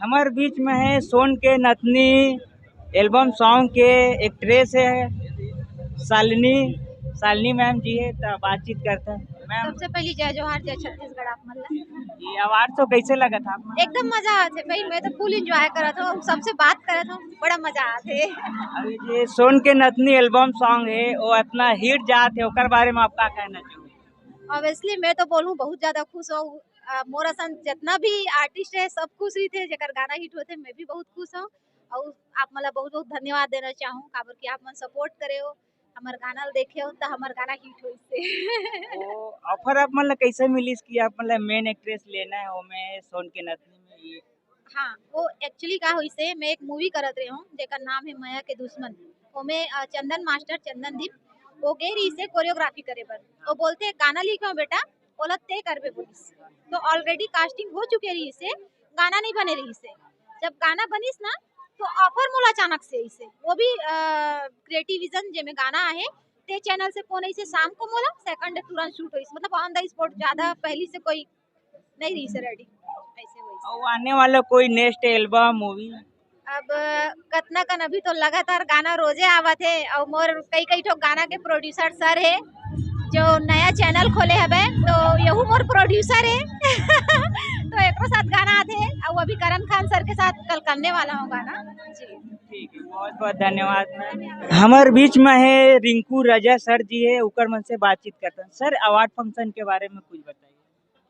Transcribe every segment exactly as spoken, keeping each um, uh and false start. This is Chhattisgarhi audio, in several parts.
हमर बीच में है सोन के नथनी एल्बम सॉन्ग के एक्ट्रेस है शालिनी। शालिनी मैम जी है, तो बातचीत करते हैं। मैम, सबसे पहली जय जोहार, जय छत्तीसगढ़ आप मन ला। ये अवार्ड शो कैसे लगा था आप मन? एकदम मजा आथे भाई, मैं तो फुल एंजॉय करत हूँ, सबसे बात करत हूँ, बड़ा मजा आथे। अभी ये सोन के नथनी एल्बम सॉन्ग है, वो इतना हिट जात है, ओकर बारे में आप का कहना चाहोगे? ऑब्वियसली मैं तो बोलूँ बहुत ज्यादा खुश हूँ। अ, मोर असन जितना भी आर्टिस्ट है सब खुश रहिथे, जेकर गाना हिट होथे मैं भी बहुत खुश हूँ। और आप मन ला बहुत बहुत धन्यवाद देना चाहूँ, काबर कि आप मन सपोर्ट करे हो, हमर गाना ल देखे हो, त हमर गाना हिट होइस हे। तो ऑफर आप मन ला कैसे मिलिस कि आप मन ला मेन एक्ट्रेस लेना है ओमे सोन के नथनी में? ये हाँ, वो एक्चुअली का होइस हे, मैं एक मूवी करत रहे हूँ जेकर नाम है मया के दुश्मन। ओमे अ, चंदन मास्टर, चंदन दीप, वो गे रहिस हे कोरियोग्राफी करे बर। वो बोलथे गाना लिखो बेटा, ओला ते करबे बोलिस। तो ऑलरेडी कास्टिंग हो चुके रहिस हे, गाना नहीं बने रहिस हे। जब गाना बनिस ना, तो ऑफर मोला अचानक से आइस हे, वो भी क्रिएटिव विजन जेमे गाना आहे, ते चैनल से फोन आइस हे शाम को मोला, सेकंड डे तुरंत शूट होइस, मतलब ऑन द स्पॉट, ज्यादा पहली से कोई नहीं रहिस हे रेडी, ऐसे वैसे। और आने वाला कोई नेक्स्ट एल्बम, मूवी? अब कतना कन अभी तो लगातार गाना रोजे आवत हे, और मोर कई कई ठो गाना के प्रोड्यूसर सर हे, जो नया चैनल खोले हवे, तो यहू मोर प्रोड्यूसर हे। तो एकरो साथ गाना आथे, और अभी करण खान सर के साथ कल करने वाला हूँ गाना जी। ठीक है, बहुत बहुत धन्यवाद मैम। हमर बीच में है रिंकू राजा सर जी है, उकर मन से बातचीत करते हैं। सर, अवार्ड फंक्शन के बारे में कुछ बताइए।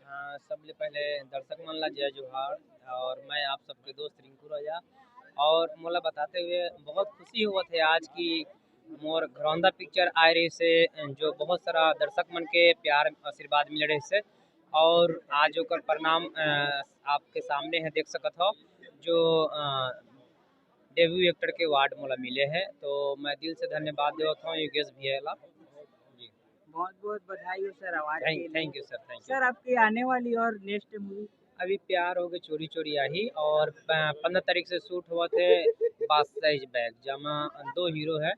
हाँ, सबले पहले दर्शक मन ला जय जोहार, और मैं आप सबके दोस्त रिंकू राजा। और मोला बताते हुए बहुत खुशी होवत हे आज कि मोर घरौंदा पिक्चर आए रहिस हे, जो बहुत सारा दर्शक मन के प्यार आशीर्वाद मिले रहिस हे, और आज ओकर परिणाम, अ, आपके सामने है, देख सकत हो, जो, अ, डेब्यू एक्टर के अवार्ड मोला मिले हे, तो मैं दिल से धन्यवाद देवत हूँ योगेश भैया ला। जी। बहुत बहुत बधाई हो सर अवार्ड के लिए। Thank you sir, thank you. Sir, आपकी आने वाली और नेक्स्ट मूवी? अभी प्यार हो गए चोरी चोरी आही, और प-, पन्द्रह तारीख से शूट होवत हे बादशाह इज बैक, जमा दो हीरो है,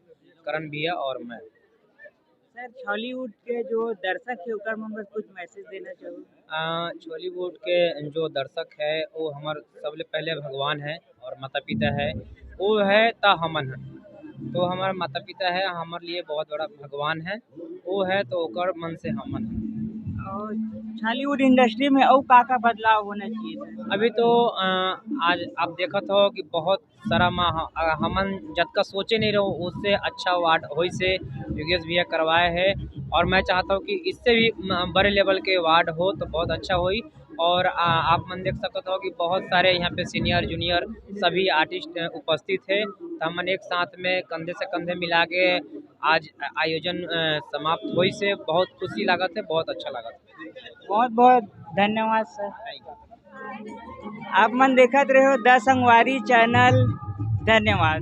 करण भैया और मैं। सर, छॉलीवुड के जो दर्शक है ओकर मन बर कुछ मैसेज देना चाहूँ? आ, छॉलीवुड के जो दर्शक है वो हमर सबले पहले भगवान है और माता पिता है। वो है त हमन है, तो हमार माता पिता है, हमारे लिए बहुत बड़ा भगवान है। वो है तो ओकर मन से हमन है। और छॉलीवुड इंडस्ट्री में और का का बदलाव होना चाहिए सर? अभी तो, अ, आज आप देखत हो कि बहुत सारा मा-, अ, हमन जतका सोचे नहीं रहो, उससे अच्छा अवार्ड होइस हे, योगेश भैया करवाए हैं। और मैं चाहता हूँ कि इससे भी म-, बड़े लेवल के अवार्ड हो तो बहुत अच्छा होई। और, आ, आप मन देख सकत हो कि बहुत सारे यहाँ पे सीनियर जूनियर सभी आर्टिस्ट, अ, उपस्थित है। तो हमन एक साथ में कंधे से कंधे मिला के आज आयोजन, अ, समाप्त होइस हे। बहुत खुशी लागत है, बहुत अच्छा लागत है। बहुत बहुत धन्यवाद सर। आप मन देखत रहो द संगवारी चैनल। धन्यवाद।